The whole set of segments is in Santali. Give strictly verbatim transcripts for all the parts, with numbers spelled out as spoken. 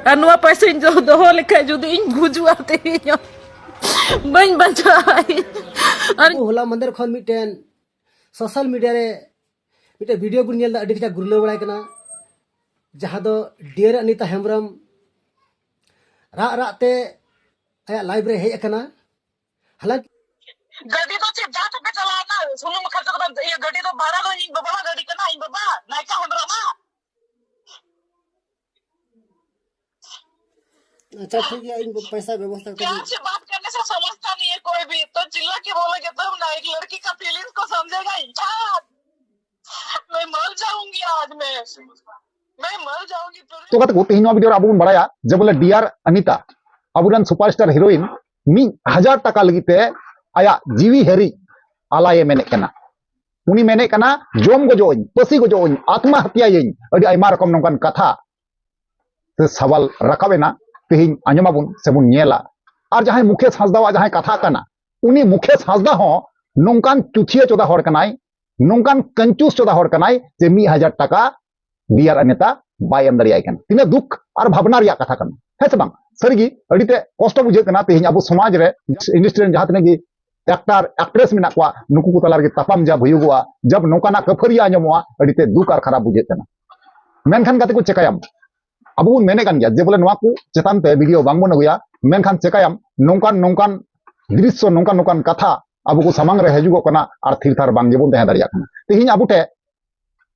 ᱟᱨ ᱱᱚᱣᱟ ᱯᱚᱭᱥᱟᱧ ᱫᱚ ᱫᱚᱦᱚ ᱞᱮᱠᱷᱟᱡ ᱡᱩᱫᱤ ᱤᱧ ᱜᱩᱡᱩᱜᱼᱟ ᱛᱮᱦᱮᱧ ᱦᱚᱸ ᱵᱟᱹᱧ ᱵᱟᱧᱪᱟᱜᱼᱟ᱾ ᱟᱨ ᱦᱚᱞᱟ ᱢᱟᱫᱷᱮᱨ ᱠᱷᱚᱱ ᱢᱤᱫᱴᱮᱱ ᱥᱳᱥᱟᱞ ᱢᱤᱰᱤᱭᱟ ᱨᱮ ᱢᱤᱫᱴᱮᱱ ᱵᱷᱤᱰᱤᱭᱳ ᱵᱚᱱ ᱧᱮᱞ ᱮᱫᱟ, ᱟᱹᱰᱤ ᱠᱟᱡᱟᱠ ᱜᱩᱨᱞᱟᱹᱣ ᱵᱟᱲᱟᱭ ᱠᱟᱱᱟ, ᱡᱟᱦᱟᱸ ᱫᱚ ᱰᱤᱭᱟᱨ ᱚᱱᱤᱛᱟ ᱦᱮᱢᱵᱨᱚᱢ ᱨᱟᱜ ᱨᱟᱜ ᱛᱮ ᱟᱭᱟᱜ ᱞᱟᱭᱤᱵᱷ ᱨᱮ ᱦᱮᱡ ᱟᱠᱟᱱᱟ᱾ ᱦᱟᱞᱟᱝᱠᱤ ᱜᱟᱹᱰᱤ ᱫᱚ ᱪᱮᱫ ᱡᱟᱦᱟᱸ ᱛᱮᱯᱮ ᱪᱟᱞᱟᱣᱱᱟ? ᱥᱩᱱᱩᱢ ᱠᱷᱚᱨᱪᱟ ᱠᱚᱫᱚ, ᱤᱭᱟᱹ, ᱜᱟᱹᱰᱤ ᱫᱚ ᱵᱷᱟᱲᱟ ᱫᱚ ᱤᱧ ᱵᱟᱵᱟᱣᱟᱜ ᱜᱟᱹᱰᱤ ᱠᱟᱱᱟ, ᱤᱧ ᱵᱟᱵᱟ ᱱᱟᱭᱠᱟ ᱦᱮᱢᱵᱨᱚᱢᱟᱜ᱾ ᱟᱪᱪᱷᱟ, ᱴᱷᱤᱠ ᱜᱮᱭᱟ, ᱤᱧ ᱯᱚᱭᱥᱟ ᱵᱮᱵᱚᱥᱛᱷᱟ ᱠᱟᱛᱮ ᱠᱭᱟ ᱥᱮ ᱵᱟᱛ ᱠᱟᱨᱱᱮ ᱥᱮ ᱥᱚᱢᱚᱡᱷᱛᱟ ᱱᱟᱦᱤ ᱦᱮ ᱠᱳᱭ ᱵᱷᱤ, ᱛᱚ ᱪᱤᱞᱞᱟ ᱠᱮ ᱵᱚᱞᱮ ᱠᱮ ᱛᱩᱢ ᱱᱟ ᱮᱠ ᱞᱟᱲᱠᱤ ᱠᱟ ᱯᱷᱤᱞᱤᱝᱥ ᱠᱚ ᱥᱚᱢᱡᱷᱮᱜᱟ ᱤᱱᱥᱟᱱ᱾ ᱢᱮ ᱢᱟᱨ ᱡᱟᱣᱩᱝᱜᱤ ᱟᱡ ᱢᱮ, ᱢᱮ ᱢᱟᱨ ᱡᱟᱣᱩᱝᱜᱤ ᱛᱩᱨᱟᱱᱛ᱾ ᱛᱚ ᱜᱟᱛᱮ ᱠᱚ, ᱛᱮᱦᱮᱧ ᱱᱚᱣᱟ ᱵᱷᱤᱰᱤᱭᱳ ᱨᱮ ᱟᱵᱚ ᱵᱚᱱ ᱵᱟᱲᱟᱭᱟ ᱡᱮ ᱵᱚᱞᱮ ᱰᱤᱭᱟᱨ ᱚᱱᱤᱛᱟ, ᱟᱵᱚᱨᱮᱱ ᱥᱩᱯᱟᱨᱥᱴᱟᱨ ᱦᱤᱨᱳᱭᱤᱱ, ᱢᱤᱫ ᱦᱟᱡᱟᱨ ᱴᱟᱠᱟ ᱞᱟᱹᱜᱤᱫ ᱛᱮ ᱟᱭᱟᱜ ᱡᱤᱣᱤ ᱦᱟᱹᱨᱤᱡ ᱟᱞᱟᱭᱮ ᱢᱮᱱᱮᱫ ᱠᱟᱱᱟ᱾ ᱩᱱᱤ ᱢᱮᱱᱮᱫ ᱠᱟᱱᱟ, "ᱡᱚᱢ ᱜᱚᱡᱚᱜ ᱟᱹᱧ, ᱯᱟᱹᱥᱤ ᱜᱚᱡᱚᱜ ᱟᱹᱧ, ᱟᱛᱢᱟ ᱦᱟᱛᱭᱟᱭᱟᱹᱧ", ᱟᱹᱰᱤ ᱟᱭᱢᱟ ᱨᱚᱠᱚᱢ ᱱᱚᱝᱠᱟᱱ ᱠᱟᱛᱷᱟ ᱥᱮ ᱥᱟᱣᱟᱞ ᱨᱟᱠᱟᱵ ᱮᱱᱟ᱾ ᱛᱮᱦᱮᱧ ᱟᱸᱡᱚᱢᱟᱵᱚᱱ ᱥᱮᱵᱚᱱ ᱧᱮᱞᱟ᱾ ᱟᱨ ᱡᱟᱦᱟᱸᱭ ᱢᱩᱠᱮᱥ ᱦᱟᱸᱥᱫᱟᱣᱟᱜ ᱡᱟᱦᱟᱸᱭ ᱠᱟᱛᱷᱟ ᱠᱟᱱᱟ, ᱩᱱᱤ ᱢᱩᱠᱮᱥ ᱦᱟᱸᱥᱫᱟ ᱦᱚᱸ ᱱᱚᱝᱠᱟᱱ ᱪᱩᱛᱷᱤᱭᱟᱹ ᱪᱚᱫᱟ ᱦᱚᱲ ᱠᱟᱱᱟᱭ, ᱱᱚᱝᱠᱟᱱ ᱠᱟᱧᱪᱩᱥ ᱪᱚᱫᱟ ᱦᱚᱲ ᱠᱟᱱᱟᱭ ᱡᱮ ᱢᱤᱫ ᱦᱟᱡᱟᱨ ᱴᱟᱠᱟ ᱰᱤᱭᱟᱨ ᱚᱱᱤᱛᱟ ᱵᱟᱭ ᱮᱢ ᱫᱟᱲᱮᱭᱟᱭ ᱠᱟᱱᱟ᱾ ᱛᱤᱱᱟᱹᱜ ᱫᱩᱠ ᱟᱨ ᱵᱷᱟᱵᱽᱱᱟ ᱨᱮᱭᱟᱜ ᱠᱟᱛᱷᱟ ᱠᱟᱱᱟ, ᱦᱮᱸ ᱥᱮ ᱵᱟᱝ? ᱥᱟᱹᱨᱤᱜᱮ ᱟᱹᱰᱤᱛᱮ ᱠᱚᱥᱴᱚ ᱵᱩᱡᱷᱟᱹᱜ ᱠᱟᱱᱟ᱾ ᱛᱮᱦᱮᱧ ᱟᱵᱚ ᱥᱚᱢᱟᱡᱽ ᱨᱮ, ᱤᱱᱰᱟᱥᱴᱨᱤ ᱨᱮᱱ ᱡᱟᱦᱟᱸ ᱛᱤᱱᱟᱹᱜ ᱜᱮ ᱮᱠᱴᱟᱨ, ᱮᱠᱴᱨᱮᱥ ᱢᱮᱱᱟᱜ ᱠᱚᱣᱟ, ᱱᱩᱠᱩ ᱠᱚ ᱛᱟᱞᱟ ᱨᱮᱜᱮ ᱛᱟᱯᱟᱢ ᱡᱟᱵ ᱦᱩᱭᱩᱜᱚᱜᱼᱟ᱾ ᱡᱟᱵ ᱱᱚᱝᱠᱟᱱᱟᱜ ᱠᱟᱹᱯᱷᱟᱹᱨᱤ ᱟᱸᱡᱚᱢᱚᱜᱼᱟ, ᱟᱹᱰᱤᱛᱮ ᱫᱩᱠ ᱟᱨ ᱠᱷᱟᱨᱟᱯ ᱵᱩᱡᱷᱟᱹᱜ ᱠᱟᱱᱟ᱾ ᱢᱮᱱᱠᱷᱟᱱ ᱜᱟᱛᱮ ᱠᱚ, ᱪᱮᱠᱟᱭᱟᱢ? ᱟᱵᱚ ᱵᱚᱱ ᱢᱮᱱᱮᱫ ᱠᱟᱱ ᱜᱮᱭᱟ ᱡᱮ ᱵᱚᱞᱮ ᱱᱚᱣᱟ ᱠᱚ ᱪᱮᱛᱟᱱ ᱛᱮ ᱵᱷᱤᱰᱤᱭᱳ ᱵᱟᱝ ᱵᱚᱱ ᱟᱹᱜᱩᱭᱟ, ᱢᱮᱱᱠᱷᱟᱱ ᱪᱮᱠᱟᱭᱟᱢ, ᱱᱚᱝᱠᱟᱱ ᱱᱚᱝᱠᱟᱱ ᱫᱨᱤᱥᱥᱚ, ᱱᱚᱝᱠᱟᱱ ᱱᱚᱝᱠᱟᱱ ᱠᱟᱛᱷᱟ ᱟᱵᱚ ᱠᱚ ᱥᱟᱢᱟᱝ ᱨᱮ ᱦᱤᱡᱩᱜᱚᱜ ᱠᱟᱱᱟ ᱟᱨ ᱛᱷᱤᱨ ᱛᱷᱟᱨ ᱵᱟᱝ ᱜᱮᱵᱚᱱ ᱛᱟᱦᱮᱸ ᱫᱟᱲᱮᱭᱟᱜ ᱠᱟᱱᱟ᱾ ᱛᱮᱦᱮᱧ ᱟᱵᱚ ᱴᱷᱮᱱ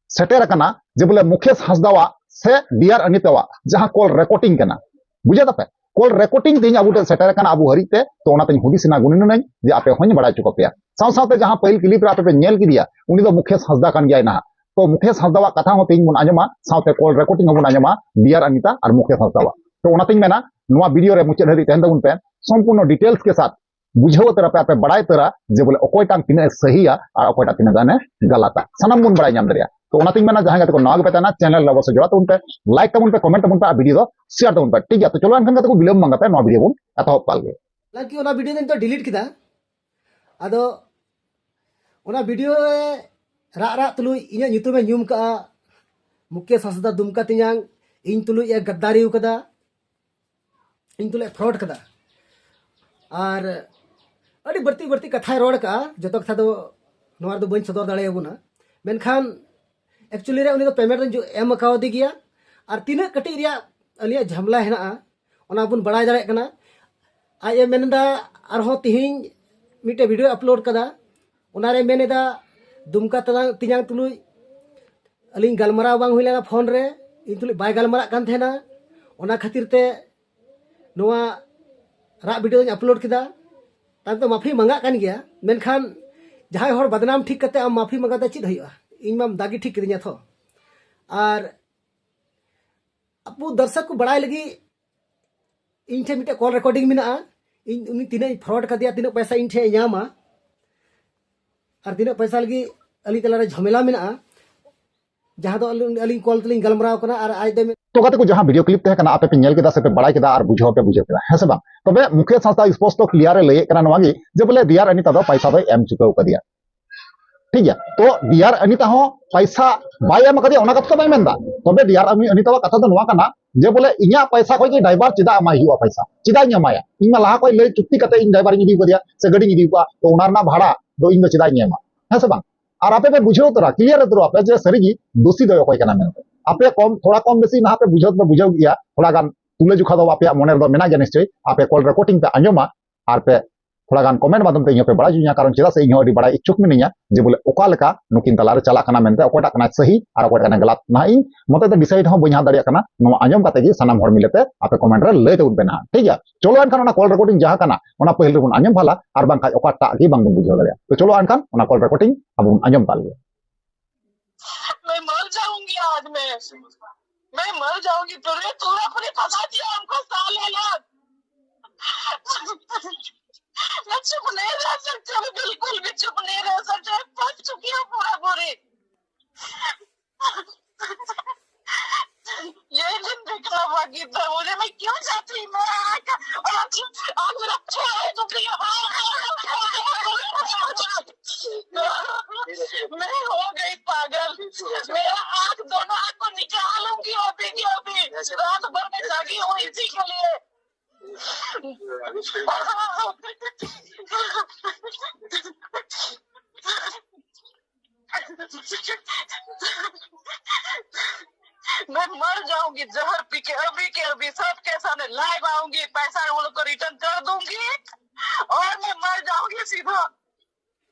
ᱥᱮᱴᱮᱨ ᱟᱠᱟᱱᱟ ᱡᱮ ᱵᱚᱞᱮ ᱢᱩᱠᱮᱥ ᱦᱟᱸᱥᱫᱟᱣᱟᱜ ᱥᱮ ᱰᱤᱭᱟᱨ ᱚᱱᱤᱛᱟᱣᱟᱜ ᱡᱟᱦᱟᱸ ᱠᱚᱞ ᱨᱮᱠᱚᱨᱰᱤᱝ ᱠᱟᱱᱟ, ᱵᱩᱡᱷᱟᱹᱣ ᱫᱟᱯᱮ? ᱠᱚᱞ ᱨᱮᱠᱚᱨᱰᱤᱝ ᱛᱮᱦᱮᱧ ᱟᱵᱚ ᱴᱷᱮᱱ ᱥᱮᱴᱮᱨ ᱟᱠᱟᱱᱟ ᱟᱵᱚ ᱦᱟᱹᱨᱤᱡ ᱛᱮ᱾ ᱛᱚ ᱚᱱᱟᱛᱮᱧ ᱦᱩᱫᱤᱥ ᱮᱱᱟ, ᱜᱩᱱᱟᱹᱱ ᱮᱱᱟᱹᱧ ᱡᱮ ᱟᱯᱮ ᱦᱚᱸᱧ ᱵᱟᱲᱟᱭ ᱦᱚᱪᱚ ᱠᱚᱯᱮᱭᱟ᱾ ᱥᱟᱶ ᱥᱟᱶᱛᱮ ᱡᱟᱦᱟᱸ ᱯᱟᱹᱦᱤᱞ ᱠᱞᱤᱯ ᱨᱮ ᱟᱯᱮ ᱯᱮ ᱧᱮᱞ ᱠᱮᱫᱮᱭᱟ, ᱩᱱᱤ ᱫᱚ ᱢᱩᱠᱮᱥ ᱦᱟᱸᱥᱫᱟ ᱠᱟᱱ ᱜᱮᱭᱟᱭ ᱱᱟᱦᱟᱜ᱾ ᱛᱚ ᱢᱩᱠᱮᱥ ᱦᱟᱸᱥᱫᱟᱣᱟᱜ ᱠᱟᱛᱷᱟ ᱦᱚᱸ ᱛᱮᱦᱮᱧ ᱵᱚᱱ ᱟᱸᱡᱚᱢᱟ, ᱥᱟᱶᱛᱮ ᱠᱚᱞ ᱨᱮᱠᱚᱨᱰᱤᱝ ᱦᱚᱸᱵᱚᱱ ᱟᱸᱡᱚᱢᱟ ᱰᱤᱭᱟᱨ ᱚᱱᱤᱛᱟ ᱟᱨ ᱢᱩᱠᱮᱥ ᱦᱟᱸᱥᱫᱟᱣᱟᱜ᱾ ᱛᱚ ᱚᱱᱟᱛᱮᱧ ᱢᱮᱱᱟ, ᱱᱚᱣᱟ ᱵᱷᱤᱰᱤᱭᱳ ᱨᱮ ᱢᱩᱪᱟᱹᱫ ᱦᱟᱹᱵᱤᱡ ᱛᱟᱦᱮᱱ ᱛᱟᱵᱚᱱ ᱯᱮ, ᱥᱚᱢᱯᱩᱨᱱᱚ ᱰᱤᱴᱮᱞᱥ ᱠᱮ ᱥᱟᱛᱷ ᱵᱩᱡᱷᱟᱹᱣ ᱩᱛᱟᱹᱨ ᱟᱯᱮ, ᱟᱯᱮ ᱵᱟᱲᱟᱭ ᱩᱛᱟᱹᱨᱟ ᱡᱮ ᱵᱚᱞᱮ ᱚᱠᱚᱭᱴᱟᱝ ᱛᱤᱱᱟᱹᱜ ᱮ ᱥᱟᱹᱦᱤᱭᱟ ᱟᱨ ᱚᱠᱚᱭᱴᱟᱜ ᱛᱤᱱᱟᱹᱜ ᱜᱟᱱᱮ ᱜᱟᱞᱟᱛᱟ, ᱥᱟᱱᱟᱢ ᱵᱚᱱ ᱵᱟᱲᱟᱭ ᱧᱟᱢ ᱫᱟᱲᱮᱭᱟᱜᱼᱟ᱾ ᱛᱚ ᱚᱱᱟᱛᱮᱧ ᱢᱮᱱᱟ, ᱡᱟᱦᱟᱸᱭ ᱜᱟᱛᱮ ᱠᱚ ᱱᱟᱣᱟ ᱜᱮᱯᱮ ᱛᱟᱦᱮᱱᱟ, ᱪᱮᱱᱮᱞ ᱨᱮ ᱚᱵᱚᱥᱥᱳᱭ ᱡᱚᱲᱟᱣ ᱛᱟᱵᱚᱱ ᱯᱮ, ᱞᱟᱭᱤᱠ ᱛᱟᱵᱚᱱ ᱯᱮ, ᱠᱚᱢᱮᱱᱴ ᱛᱟᱵᱚᱱ ᱯᱮ, ᱟᱨ ᱵᱷᱤᱰᱤᱭᱳ ᱫᱚ ᱥᱮᱭᱟᱨ ᱛᱟᱵᱚᱱ ᱯᱮ, ᱴᱷᱤᱠ ᱜᱮᱭᱟ? ᱛᱚ ᱪᱚᱞᱚ ᱮᱱᱠᱷᱟᱱ ᱜᱟᱛᱮ ᱠᱚ, ᱵᱤᱞᱚᱢ ᱵᱟᱝ ᱠᱟᱛᱮ ᱱᱚᱣᱟ ᱵᱷᱤᱰᱤᱭᱳ ᱵᱚᱱ ᱮᱛᱚᱦᱚᱵ ᱠᱟᱜ ᱞᱮᱜᱮ᱾ ᱦᱟᱞᱟᱝᱠᱤ ᱚᱱᱟ ᱵᱷᱤᱰᱤᱭᱳ ᱫᱚ ᱤᱧ ᱫᱚ ᱰᱤᱞᱤᱴ ᱠᱮᱫᱟ᱾ ᱟᱫᱚ ᱚᱱᱟ ᱵᱷᱤᱰᱤᱭᱳ ᱨᱮ ᱨᱟᱜ ᱨᱟᱜ ᱛᱩᱞᱩᱡ ᱤᱧᱟᱹᱜ ᱧᱩᱛᱩᱢᱮ ᱧᱩᱢ ᱠᱟᱜᱼᱟ, ᱢᱩᱠᱮᱥ ᱦᱟᱸᱥᱫᱟ ᱫᱩᱢᱠᱟ ᱛᱮᱧᱟᱝ, ᱤᱧ ᱛᱩᱞᱩᱡ ᱮ ᱜᱟᱫᱫᱟᱨᱤ ᱠᱟᱫᱟ, ᱤᱧ ᱛᱩᱞᱩᱡ ᱮ ᱯᱷᱨᱚᱰ ᱠᱟᱫᱟ᱾ ᱟᱨ ᱟᱹᱰᱤ ᱵᱟᱹᱲᱛᱤ ᱵᱟᱹᱲᱛᱤ ᱠᱟᱛᱷᱟᱭ ᱨᱚᱲ ᱠᱟᱜᱼᱟ, ᱡᱚᱛᱚ ᱠᱟᱛᱷᱟ ᱫᱚ ᱱᱚᱣᱟ ᱨᱮᱫᱚ ᱵᱟᱹᱧ ᱥᱚᱫᱚᱨ ᱫᱟᱲᱮᱭᱟᱵᱚᱱᱟ᱾ ᱢᱮᱱᱠᱷᱟᱱ ᱮᱠᱪᱩᱭᱮᱞᱤ ᱨᱮ ᱩᱱᱤ ᱫᱚ ᱯᱮᱢᱮᱱᱴ ᱫᱚᱧ ᱮᱢ ᱟᱠᱟᱣᱫᱮ ᱜᱮᱭᱟ᱾ ᱟᱨ ᱛᱤᱱᱟᱹᱜ ᱠᱟᱹᱴᱤᱡ ᱨᱮᱭᱟᱜ ᱟᱹᱞᱤᱧᱟᱜ ᱡᱷᱟᱢᱮᱞᱟ ᱦᱮᱱᱟᱜᱼᱟ, ᱚᱱᱟ ᱵᱚᱱ ᱵᱟᱲᱟᱭ ᱫᱟᱲᱮᱭᱟᱜ ᱠᱟᱱᱟ᱾ ᱟᱡ ᱮ ᱢᱮᱱ ᱮᱫᱟ, ᱟᱨᱦᱚᱸ ᱛᱤᱦᱤᱧ ᱢᱤᱫᱴᱮᱡ ᱵᱷᱤᱰᱤᱭᱳ ᱟᱯᱞᱳᱰ ᱠᱟᱫᱟ, ᱚᱱᱟᱨᱮ ᱢᱮᱱ ᱮᱫᱟ, ᱫᱩᱢᱠᱟ ᱛᱮᱞᱟᱝ, ᱛᱮᱧᱟᱝ ᱛᱩᱞᱩᱡ ᱟᱹᱞᱤᱧ ᱜᱟᱞᱢᱟᱨᱟᱣ ᱵᱟᱝ ᱦᱩᱭ ᱞᱮᱱᱟ ᱯᱷᱳᱱ ᱨᱮ, ᱤᱧ ᱛᱩᱞᱩᱡ ᱵᱟᱭ ᱜᱟᱞᱢᱟᱨᱟᱜ ᱠᱟᱱ ᱛᱟᱦᱮᱱᱟ, ᱚᱱᱟ ᱠᱷᱟᱹᱛᱤᱨ ᱛᱮ ᱱᱚᱣᱟ ᱨᱟᱜ ᱵᱷᱤᱰᱤᱭᱳᱧ ᱟᱯᱞᱳᱰ ᱠᱮᱫᱟ᱾ ᱛᱟᱭᱚᱢ ᱛᱮ ᱢᱟᱹᱯᱷᱤ ᱢᱟᱸᱜᱟᱜ ᱠᱟᱱ ᱜᱮᱭᱟ, ᱢᱮᱱᱠᱷᱟᱱ ᱡᱟᱦᱟᱸᱭ ᱦᱚᱲ ᱵᱟᱫᱱᱟᱢ ᱴᱷᱤᱠ ᱠᱟᱛᱮ ᱟᱢ ᱢᱟᱹᱯᱷᱤ ᱢᱟᱸᱜᱟ ᱛᱮ ᱪᱮᱫ ᱦᱩᱭᱩᱜᱼᱟ? ᱤᱧ ᱢᱟᱢ ᱫᱟᱜᱤ ᱴᱷᱤᱠ ᱠᱤᱫᱤᱧᱟ ᱛᱷᱚ᱾ ᱟᱨ ᱟᱵᱚ ᱫᱚᱨᱥᱚᱠ ᱠᱚ ᱵᱟᱲᱟᱭ ᱞᱟᱹᱜᱤᱫ, ᱤᱧ ᱴᱷᱮᱱ ᱢᱤᱫᱴᱮᱡ ᱠᱚᱞ ᱨᱮᱠᱚᱨᱰᱤᱝ ᱢᱮᱱᱟᱜᱼᱟ᱾ ᱤᱧ ᱩᱱᱤ ᱛᱤᱱᱟᱹᱜ ᱤᱧ ᱯᱷᱨᱚᱰ ᱠᱟᱫᱮᱭᱟ, ᱛᱤᱱᱟᱹᱜ ᱯᱚᱭᱥᱟ ᱤᱧ ᱴᱷᱮᱱ ᱮ ᱧᱟᱢᱟ, ᱟᱨ ᱛᱤᱱᱟᱹᱜ ᱯᱚᱭᱥᱟ ᱞᱟᱹᱜᱤᱫ ᱟᱹᱞᱤᱧ ᱛᱟᱞᱟᱨᱮ ᱡᱷᱟᱢᱮᱞᱟ ᱢᱮᱱᱟᱜᱼᱟ, ᱡᱟᱦᱟᱸ ᱫᱚ ᱟᱹᱞᱤᱧ, ᱟᱹᱞᱤᱧ ᱠᱚᱞ ᱛᱮᱞᱤᱧ ᱜᱟᱞᱢᱟᱨᱟᱣ ᱠᱟᱱᱟ ᱟᱨ ᱟᱡ ᱫᱚ ᱢᱮᱱ ᱛᱚ ᱜᱟᱛᱮ ᱠᱚ, ᱡᱟᱦᱟᱸ ᱵᱷᱤᱰᱤᱭᱳ ᱠᱞᱤᱯ ᱛᱟᱦᱮᱸ ᱠᱟᱱᱟ, ᱟᱯᱮ ᱯᱮ ᱧᱮᱞ ᱠᱮᱫᱟ ᱥᱮ ᱯᱮ ᱵᱟᱲᱟᱭ ᱠᱮᱫᱟ ᱟᱨ ᱵᱩᱡᱷᱟᱹᱣ ᱯᱮ ᱵᱩᱡᱷᱟᱹᱣ ᱠᱮᱫᱟ, ᱦᱮᱸ ᱥᱮ ᱵᱟᱝ? ᱛᱚᱵᱮ ᱢᱩᱠᱷᱤᱭᱟᱹ ᱥᱟᱶᱛᱟ ᱥᱯᱚᱥᱴᱚ ᱠᱞᱤᱭᱟᱨ ᱮ ᱞᱟᱹᱭᱮᱫ ᱠᱟᱱᱟ ᱱᱚᱣᱟ ᱜᱮ ᱡᱮ ᱵᱚᱞᱮ ᱫᱤᱭᱟᱨ ᱟᱱᱤᱛᱟ ᱫᱚ ᱯᱚᱭᱥᱟ ᱫᱚᱭ ᱮᱢ ᱪᱩᱠᱟᱹᱣ ᱠᱟᱫᱮᱭᱟ᱾ ᱴᱷᱤᱠ ᱜᱮᱭᱟ, ᱛᱚ ᱫᱤᱭᱟᱨ ᱟᱱᱤᱛᱟ ᱦᱚᱸ ᱯᱚᱭᱥᱟ ᱵᱟᱭ ᱮᱢ ᱟᱠᱟᱫᱮᱭᱟ, ᱚᱱᱟ ᱠᱟᱛᱷᱟ ᱫᱚ ᱵᱟᱭ ᱢᱮᱱᱫᱟ᱾ ᱛᱚᱵᱮ ᱫᱤᱭᱟᱨ ᱟᱱᱤᱛᱟᱣᱟᱜ ᱠᱟᱛᱷᱟ ᱫᱚ ᱱᱚᱣᱟ ᱠᱟᱱᱟ ᱡᱮ ᱵᱚᱞᱮ ᱤᱧᱟᱹᱜ ᱯᱚᱭᱥᱟ ᱠᱷᱚᱡ ᱜᱮ ᱰᱨᱟᱭᱵᱷᱟᱨ ᱪᱮᱫᱟᱜ ᱮᱢᱟᱭ ᱦᱩᱭᱩᱜᱼᱟ ᱯᱚᱭᱥᱟ? ᱪᱮᱫᱟᱜ ᱤᱧ ᱮᱢᱟᱭᱟ? ᱤᱧ ᱢᱟ ᱞᱟᱦᱟ ᱠᱷᱚᱡ ᱞᱟᱹᱭ ᱪᱩᱠᱛᱤ ᱠᱟᱛᱮ ᱤᱧ ᱰᱨᱟᱭᱵᱷᱟᱨ ᱤᱧ ᱤᱫᱤ ᱠᱟᱫᱮᱭᱟ ᱥᱮ ᱜᱟᱹᱰᱤᱧ ᱤᱫᱤ ᱠᱚᱣᱟ, ᱛᱚ ᱚᱱᱟ ᱨᱮᱱᱟᱜ ᱵᱷᱟᱲᱟ ᱫᱚ ᱤᱧ ᱫᱚ ᱪᱮᱫᱟᱜ ᱤᱧ ᱮᱢᱟ? ᱦᱮᱸ ᱥᱮ ᱵᱟᱝ? ᱟᱨ ᱟᱯᱮ ᱯᱮ ᱵᱩᱡᱷᱟᱹᱣ ᱩᱛᱟᱹᱨᱟ, ᱠᱞᱤᱭᱟᱨ ᱩᱛᱟᱹᱨᱚᱜ ᱟᱯᱮ ᱡᱮ ᱥᱟᱹᱨᱤᱜᱮ ᱫᱳᱥᱤ ᱫᱚ ᱚᱠᱚᱭ ᱠᱟᱱᱟ ᱢᱮᱱᱛᱮ᱾ ᱟᱯᱮ ᱠᱚᱢ, ᱛᱷᱚᱲᱟ ᱠᱚᱢ ᱵᱮᱥᱤ ᱱᱟᱦᱟᱜ ᱯᱮ ᱵᱩᱡᱷᱟᱹᱣ ᱫᱚᱯᱮ ᱵᱩᱡᱷᱟᱹᱣ ᱜᱮᱭᱟ, ᱛᱷᱚᱲᱟ ᱜᱟᱱ ᱛᱩᱞᱟᱹ ᱡᱚᱠᱷᱟ ᱫᱚ ᱟᱯᱮᱭᱟᱜ ᱢᱚᱱᱮ ᱨᱮᱫᱚ ᱢᱮᱱᱟᱜ ᱜᱮᱭᱟ ᱱᱤᱥᱪᱚᱭ᱾ ᱟᱯᱮ ᱠᱚᱞ ᱨᱮᱠᱚᱨᱰᱤᱝ ᱯᱮ ᱟᱸᱡᱚᱢᱟ ᱟᱨ ᱯᱮ ᱛᱷᱚᱲᱟ ᱜᱟᱱ ᱠᱚᱢᱮᱱᱴ ᱢᱟᱫᱽᱫᱷᱚᱢ ᱛᱮ ᱤᱧ ᱦᱚᱸᱯᱮ ᱵᱟᱲᱟᱭ ᱦᱚᱪᱚᱧᱟ, ᱠᱟᱨᱚᱱ ᱪᱮᱫᱟᱜ ᱥᱮ ᱤᱧ ᱦᱚᱸ ᱟᱹᱰᱤ ᱵᱟᱲᱟᱭ ᱤᱪᱪᱷᱩᱠ ᱢᱤᱱᱟᱹᱧᱟ ᱡᱮ ᱵᱚᱞᱮ ᱚᱠᱟ ᱞᱮᱠᱟ ᱱᱩᱠᱤᱱ ᱛᱟᱞᱟᱨᱮ ᱪᱟᱞᱟᱜ ᱠᱟᱱᱟ ᱢᱮᱱᱛᱮ, ᱚᱠᱚᱭᱴᱟᱜ ᱠᱟᱱᱟᱭ ᱥᱟᱹᱦᱤ ᱟᱨ ᱚᱠᱚᱭᱴᱟᱜ ᱠᱟᱱᱟᱭ ᱜᱟᱞᱟᱛ᱾ ᱱᱟᱦᱟᱜ ᱤᱧ ᱢᱚᱛᱚ ᱫᱚ ᱰᱤᱥᱟᱭᱤᱰ ᱦᱚᱸ ᱵᱟᱹᱧ ᱦᱟᱛᱟᱣ ᱫᱟᱲᱮᱭᱟᱜ ᱠᱟᱱᱟ᱾ ᱱᱚᱣᱟ ᱟᱸᱡᱚᱢ ᱠᱟᱛᱮ ᱜᱮ ᱥᱟᱱᱟᱢ ᱦᱚᱲ ᱢᱤᱞᱮ ᱛᱮ ᱟᱯᱮ ᱠᱚᱢᱮᱱᱴ ᱨᱮ ᱞᱟᱹᱭ ᱛᱟᱵᱚᱱ ᱯᱮ ᱱᱟᱦᱟᱜ, ᱴᱷᱤᱠ ᱜᱮᱭᱟ? ᱪᱚᱞᱚ ᱮᱱᱠᱷᱟᱱ ᱚᱱᱟ ᱠᱚᱞ ᱨᱮᱠᱚᱨᱰᱤᱝ ᱡᱟᱦᱟᱸ ᱠᱟᱱᱟ, ᱚᱱᱟ ᱯᱟᱹᱦᱤᱞ ᱨᱮᱵᱚᱱ ᱟᱸᱡᱚᱢ ᱵᱷᱟᱞᱟ, ᱟᱨ ᱵᱟᱝᱠᱷᱟᱡ ᱚᱠᱟᱴᱟᱜ ᱜᱮ ᱵᱟᱝᱵᱚᱱ ᱵᱩᱡᱷᱟᱹᱣ ᱫᱟᱲᱮᱭᱟᱜᱼᱟ᱾ ᱛᱚ ᱪᱚᱞᱚ ᱮᱱᱠᱷᱟᱱ ᱚᱱᱟ ᱠᱚᱞ ᱨᱮᱠᱚᱨᱰᱤᱝ ᱟᱵᱚ ᱵᱚᱱ ᱟᱸᱡᱚᱢ ᱛᱟᱞ ᱜᱮ᱾ मैं मर जाऊंगी आज मैं, मैं मर जाऊंगी। तूने, तूने अपने फंसा दिया हमको साले लोग। मैं चुप नहीं रह सकती, मैं बिल्कुल भी चुप नहीं रह सकती, मैं फंस चुकी हूँ पूरा पूरी। ये दिन देखना बाकी था मुझे, मैं क्यों जाती मैं आग, आग, आग मेरा छोड़ चुकी है। मैं हो गई पागल, मेरा आग, दोनों आग को निकालूंगी अभी की अभी। मैं मर जाऊंगी जहर पी के, अभी के अभी सबके सामने लाइव आऊंगी, पैसा वो लोग को रिटर्न कर दूंगी और मैं मर जाऊंगी सीधा।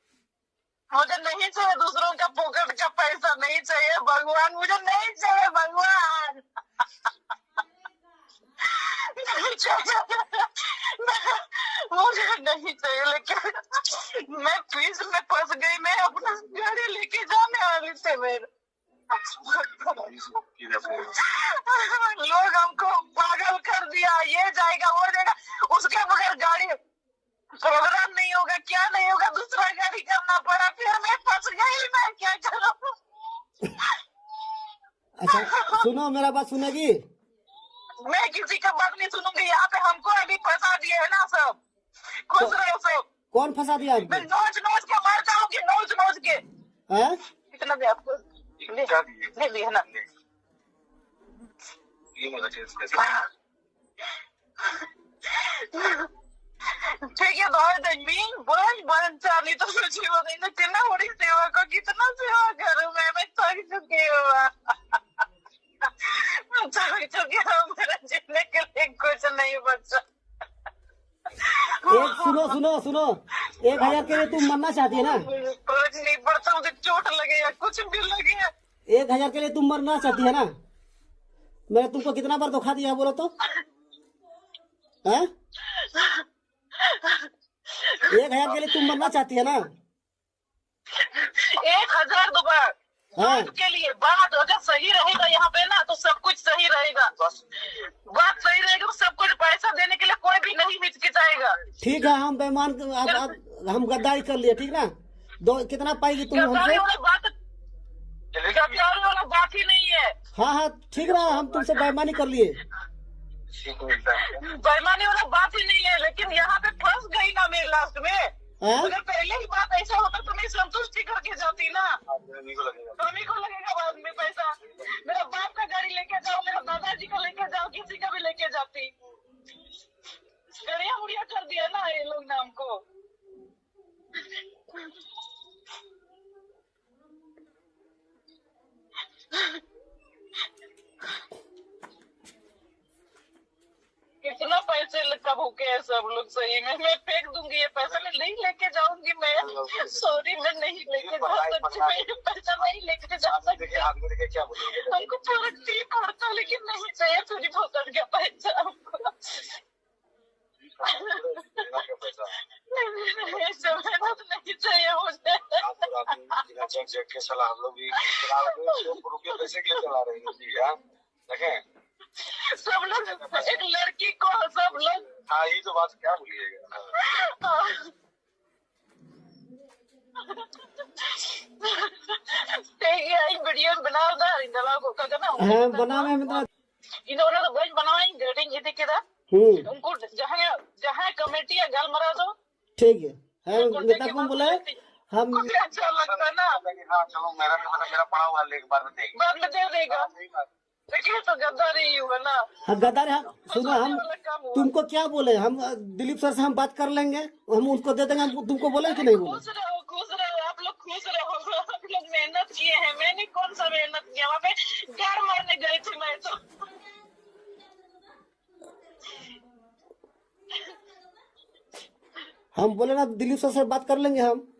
मुझे नहीं चाहिए दूसरों का फोकट का पैसा, नहीं चाहिए भगवान, मुझे नहीं चाहिए भगवान। मुझे नहीं चाहिए, लेकिन मैं प्लीज में फंस गई, मैं अपना गाड़ी लेके जाने वाली थी। मेरे लोग हमको पागल कर दिया, ये जाएगा वो जाएगा, उसके बगैर गाड़ी प्रोग्राम नहीं होगा, क्या नहीं होगा, दूसरा गाड़ी करना पड़ा, फिर मैं फंस गई, मैं क्या करूँ? अच्छा सुनो, मेरा बात सुनेगी? मैं किसी का बात नहीं सुनूंगी। यहाँ पे हमको अभी फंसा दिए है ना सब, खुश रहो सब। कौन फंसा दिया आपको? मैं नोच नोच के मर जाऊंगी, नोच नोच के। हैं? कितना दे आपको? ले, ले लिया ना। ठीक है, बहुत आदमी बोल बोल चाली तो सोची हो गई ना, कितना बड़ी सेवा को कितना सेवा करूं मैं, मैं थक चुकी हूँ। मैं थक चुकी हूँ, मेरा जीने के लिए कुछ नहीं बचा। एक सुनो सुनो सुनो, एक हजार के लिए तुम मरना चाहती है ना? कुछ नहीं पड़ता, मुझे चोट लगे या कुछ भी लगे। एक हजार के लिए तुम मरना चाहती है ना? मैंने तुमको कितना बार धोखा दिया, बोलो तो? हैं? एक हजार के लिए तुम मरना चाहती है ना? एक हजार दोबारा हाँ। बात के लिए, बात अगर सही रहेगा यहाँ पे ना, तो सब कुछ सही रहेगा। बात सही रहेगा तो सब कुछ, पैसा देने के लिए कोई भी नहीं हिचकिचाएगा। ठीक है, हम बेईमान, अब, अब हम गद्दारी कर लिए, ठीक ना? दो, कितना पाएगी तुम गद्दारी हमसे? वाला बात, गद्दारी वाला बात ही नहीं है। हाँ हाँ, ठीक रहा, हम तुमसे बेईमानी कर लिए। बेईमानी वाला बात ही नहीं है, लेकिन यहाँ पे फंस गई ना मैं लास्ट में। हाँ? अगर पहले ही बात ऐसा होता तो मैं संतुष्टि करके जाती ना। तुम्ही को लगेगा बाद में पैसा। मेरा बाप का गाड़ी लेके जाओ, मेरा दादाजी का लेके जाओ, किसी का भी लेके जाती। गाड़ियाँ उड़ी इतना पैसे का भूखे है सब लोग, सही में। मैं फेंक दूंगी ये पैसा, मैं नहीं लेके जाऊंगी। मैं सॉरी, मैं नहीं लेके जा सकती, मैं ये पैसा नहीं लेके जा सकती। हमको पूरा टीम पड़ता, लेकिन नहीं चाहिए तेरी भोसड़ का पैसा हमको। नहीं चाहिए मुझे। हम लोग भी रुपये पैसे के लिए चला रहे हैं, देखें। सब लोग एक लड़की को, सब लोग। हाँ, ये तो बात क्या बोलिएगा। ठीक है, एक वीडियो बनाओ ना, इंदला को का ना। हाँ, बना मैं, मतलब। इन दोनों तो बज बनाओ, इन ग्रेडिंग ये देखिए दा। हम्म। उनको जहाँ, जहाँ कमेटी है, गल मरा दो। ठीक है। हाँ, नेता को बुलाए। हम अच्छा लगता है ना। हाँ, चलो, मेरा, मेरा, मेरा पड़ा हुआ है, एक बार में देख। बाद में दे देगा। हाँ, सही बात। देखिए तो गद्दारी ही हुआ ना। हाँ, गद्दारी, हाँ, सुनो, हम तुमको क्या बोले? हम, अ, दिलीप सर से हम बात कर लेंगे, हम उनको दे देंगे, हम तुमको बोले कि नहीं बोले? खुश रहो, खुश रहो, आप लोग खुश रहो। आप लोग मेहनत किए हैं, मैंने कौन सा मेहनत किया? वहाँ पे गाड़ मारने गई थी मैं तो। हम बोले ना, दिलीप सर से बात कर लेंगे हम।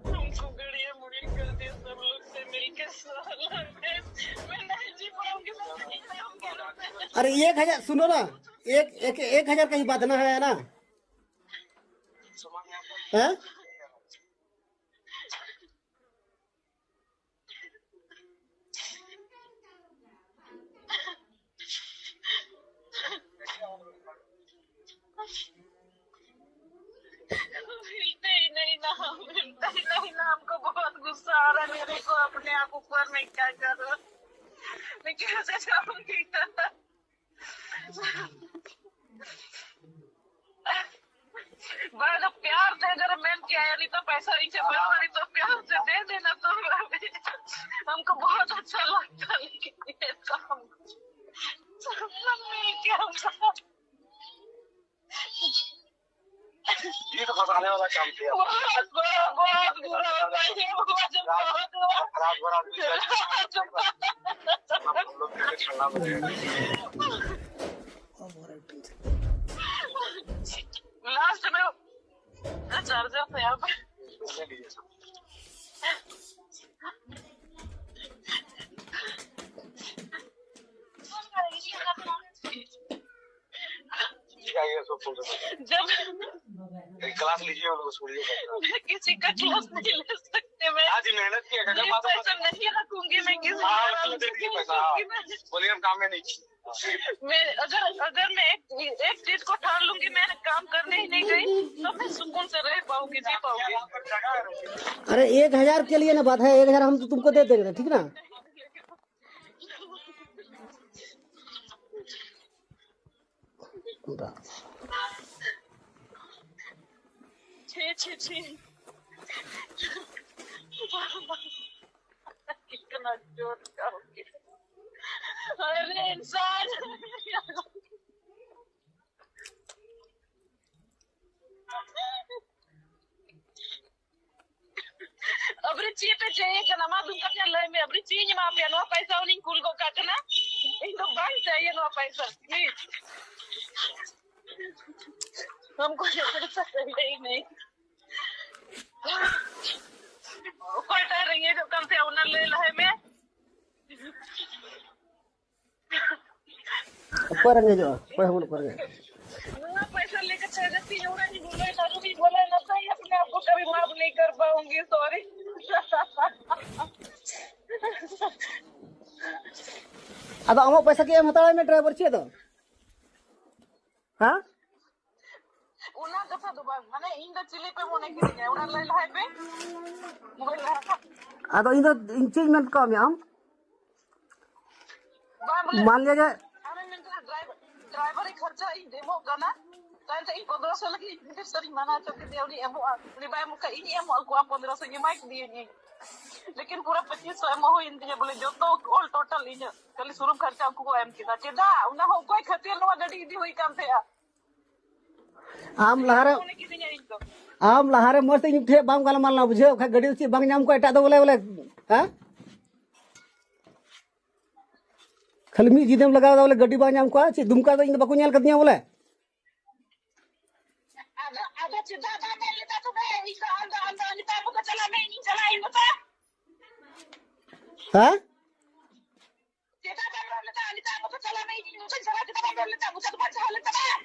हमको गड़िया मुड़िया कर दिया सब लोग से मिलके, साला। मैं, मैं नहीं जी पाऊंगी, मैं नहीं रहूंगी। अरे, एक हजार, सुनो ना, एक, एक, एक हजार का ही बांधना है ना? हैं? मिलते ही नहीं ना, मिलते ही नहीं ना। हमको बहुत गुस्सा आ रहा है मेरे को, अपने आप ऊपर। मैं क्या करूँ, मैं कैसे जाऊंगी? भाई, तो प्यार से अगर मैं क्या, यानी तो पैसा नीचे बना रही तो प्यार से दे देना। तो हमको बहुत अच्छा लगता है, लेकिन ये तो हम सब लोग मिलके हम सब ये तो फंसाने वाला काम किया। बहुत बुरा, बहुत बुरा होता है, ये बहुत बुरा। रात भर आदमी रात भर आदमी हम लोग के लिए ठंडा हो जाएगा। लास्ट में चार्जर था यहाँ पे। जब क्लास लीजिए, उनको छोड़िए। मैं किसी का क्लास नहीं ले सकते। मैं आज ही मेहनत किया, काका, बात पैसा नहीं रखूंगी मैं किसी का। हाँ, बोलिए, हम काम में नहीं। मैं अगर अगर मैं एक एक चीज को ठान लूंगी, मैं काम करने ही नहीं गई, तो मैं सुकून से रह पाऊंगी, जी पाऊंगी। अरे, एक हजार के लिए ना बात है, एक हजार हम तो तुमको दे देंगे, ठीक ना? छी, छी, छी। कितना जोर का हो गया। अरे इंसान। अबरी ची पे चाहिए, जनमा तुम कब लय में, अबरी ची मा पे नो पैसा उन्हीं कुल को काटना। इन तो बंद चाहिए नो पैसा, प्लीज। हमको ये पैसा चाहिए ही नहीं। कोई डर रही है जो कम से उन्हें ले लाए में। ऊपर रंगे जो, ऊपर हम ऊपर रंगे। ना पैसा लेकर छह जब तीन उड़ा नहीं बोले, दारू भी बोले, ना सही अपने आप को कभी माफ नहीं कर पाऊंगी, सॉरी। ᱟᱫᱚ ᱟᱢᱟᱜ ᱯᱚᱭᱥᱟ ᱠᱤ ᱮᱢ ᱦᱟᱛᱟᱲᱟᱭ ᱢᱮ ᱰᱨᱟᱭᱵᱷᱟᱨ ᱪᱮᱫ ᱫᱚ? ᱦᱮᱸ? ᱚᱱᱟ ᱠᱟᱛᱷᱟ ᱫᱚ ᱵᱟᱝ, ᱢᱟᱱᱮ ᱤᱧ ᱫᱚ ᱪᱤᱞᱤ ᱯᱮ ᱢᱚᱱᱮ ᱠᱤᱫᱤᱧᱟ? ᱚᱱᱟ ᱞᱟᱹᱭ ᱞᱟᱦᱟᱭ ᱯᱮ᱾ ᱢᱳᱵᱟᱭᱤᱞ ᱞᱟᱦᱟ ᱠᱷᱚᱱ᱾ ᱟᱫᱚ ᱤᱧ ᱫᱚ, ᱤᱧ ᱪᱮᱫ ᱤᱧ ᱢᱮᱱ ᱠᱟᱣᱟ ᱢᱮᱭᱟ ᱟᱢ? ᱵᱟᱝ ᱵᱚᱞᱮ᱾ ᱢᱟᱱ ᱞᱤᱭᱟ ᱡᱮ ᱟᱢᱮᱢ ᱢᱮᱱ ᱠᱟᱫᱟ ᱰᱨᱟᱭᱵᱷᱟᱨ, ᱰᱨᱟᱭᱵᱷᱟᱨᱤ ᱠᱷᱚᱨᱪᱟ ᱤᱧ ᱮᱢᱚᱜ ᱠᱟᱱᱟ᱾ ᱛᱟᱭᱚᱢ ᱛᱮ ᱤᱧ ᱯᱚᱱᱫᱽᱨᱚᱥᱚ ᱞᱟᱹᱜᱤᱫ ᱤᱧ ᱥᱟᱹᱨᱤᱧ ᱢᱟᱱᱟ ᱦᱚᱪᱚ ᱠᱮᱫᱮᱭᱟ, ᱩᱱᱤ ᱮᱢᱚᱜᱼᱟ, ᱩᱱᱤ ᱵᱟᱭ ᱮᱢᱚᱜ ᱠᱷᱟᱡ ᱤᱧ ᱮᱢᱚᱜ ᱟᱠᱚᱣᱟ ᱯᱚᱱᱫᱽᱨᱚᱥᱚ ᱤᱧ ᱮᱢᱟᱭ ᱠᱮᱫᱮᱭᱟᱹᱧ ᱤᱧ᱾ ᱞᱮᱠᱤᱱ ᱯᱩᱨᱟᱹ ᱯᱚᱸᱪᱤᱥ ᱥᱚ ᱮᱢᱚᱜ ᱦᱩᱭᱮᱱ ᱛᱤᱧᱟ, ᱵᱚᱞᱮ ᱡᱚᱛᱚ all total ᱤᱧᱟᱹᱜ ᱠᱷᱟᱹᱞᱤ ᱥᱩᱨᱩᱢ ᱠᱷᱚᱨᱪᱟ ᱩᱱᱠᱩ ᱠᱚ ᱮᱢ ᱠᱮᱫᱟ᱾ ᱪᱮᱫᱟᱜ? ᱚᱱᱟ ᱦᱚᱸ ᱚᱠᱚᱭ ᱠᱷᱟᱹᱛᱤᱨ ᱱᱚᱣᱟ ᱜᱟᱹᱰᱤ ᱤᱫᱤ ᱦᱩᱭ ᱠᱟᱱ ᱛᱟᱦᱮᱸᱜᱼᱟ? ᱟᱢ ᱞᱟᱦᱟᱨᱮ ᱟᱢ ᱞᱟᱦᱟᱨᱮ ᱢᱚᱡᱽ ᱛᱮ ᱤᱧ ᱴᱷᱮᱱ ᱵᱟᱢ ᱜᱟᱞᱢᱟᱨᱟᱣ ᱞᱮᱱᱟ, ᱵᱩᱡᱷᱟᱹᱣ? ᱠᱷᱟᱡ ᱜᱟᱹᱰᱤ ᱫᱚ ᱪᱮᱫ ᱵᱟᱝ ᱧᱟᱢ ᱠᱚᱣᱟ ᱮᱴᱟᱜ ᱫᱚ ᱵᱚᱞᱮ ᱵᱚᱞᱮ ᱦᱮᱸ ᱠᱷᱟᱹᱞᱤ ᱢᱤᱫ ᱡᱤᱫᱮᱢ ᱞᱟᱜᱟᱣ ᱮᱫᱟ ᱵᱚᱞᱮ ᱜᱟᱹᱰᱤ ᱵᱟᱝ ᱧᱟᱢ ᱠᱚᱣᱟ, ᱪᱮᱫ ᱫᱩᱢᱠᱟ ᱫᱚ ᱤᱧ ᱫᱚ ᱵᱟᱠᱚ ᱧᱮᱞ ᱠᱟᱫᱤᱧᱟ ᱵᱚᱞᱮ᱾ ᱟᱫᱚ ᱟᱫᱚ ᱪᱮᱫᱟᱜ ᱵᱟᱢ ᱢᱮᱱ ᱞᱮᱫᱟ ᱛᱚᱵᱮ? ᱤᱧ ᱫᱚ ᱟᱢ ᱫᱚ ᱟᱢ ᱫᱚ ᱱᱮᱛᱟᱨ ᱵᱟᱠᱚ ᱪᱟᱞᱟᱜ ᱢᱮ, ᱤᱧ ᱪᱟᱞᱟᱜ ᱤᱧ ᱢᱮᱛᱟ᱾ ᱦᱮᱸ? ᱪᱮᱫᱟᱜ ᱵᱟᱢ ᱨᱚᱲ ᱞᱮᱫᱟ? ᱱᱮᱛᱟᱨ ᱵᱟᱠᱚ ᱪᱟᱞᱟᱜ ᱢᱮ, ᱤᱧ ᱢᱚᱪᱟᱧ ᱪᱟᱞᱟᱜ ᱪᱮᱫᱟᱜ ᱵᱟᱢ ᱨᱚᱲ ᱞᱮᱫᱟ? ᱢᱚᱪᱟ ᱫᱚ ᱵᱟᱝ ᱪᱟᱞᱟᱣ ᱞᱮᱱ ᱛᱟᱢᱟ᱾ ᱦᱮᱸ?